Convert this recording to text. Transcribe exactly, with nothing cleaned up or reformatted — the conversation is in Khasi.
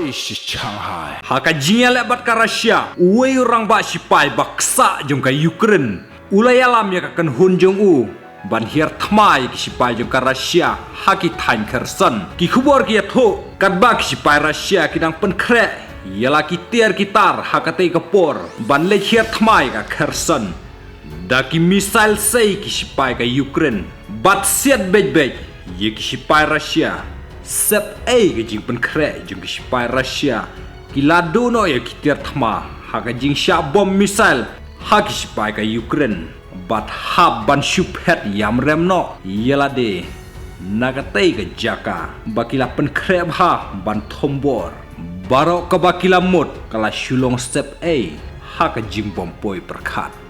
Shanghai. Ha ka jingïaleh bad ka Russia, uwei u rangbah shipai ba ksa jong ka Ukraine u la ïalam ïa ka kynhun jong u ban hiar thma ïa ki shipai jong ka Russia ha ki thaiñ Kherson. Ki khubor ki ïathuh katba ki shipai Russia ki dang pynkhreh ïa la ki tiar ki tar ha katei ka por ban leit hiar thma ïa ka Kherson da ki missile sei ki shipai ka Ukraine, bad siat beit beit ïa ki shipai Russia. Sep ei ka jingpynkhreh jong ki shipai Russia, ki la duh noh ïa ki tiar thma ha ka jingshah bom missile ha ki shipai ka Ukraine, bad hap ban shu phet ïamrem noh ïa lade na katei ka jaka ba ki la pynkhreh bha ban thombor. Baroh kaba ki la mut ka la shu long sep ei ha ka jingbom poi pyrkhat.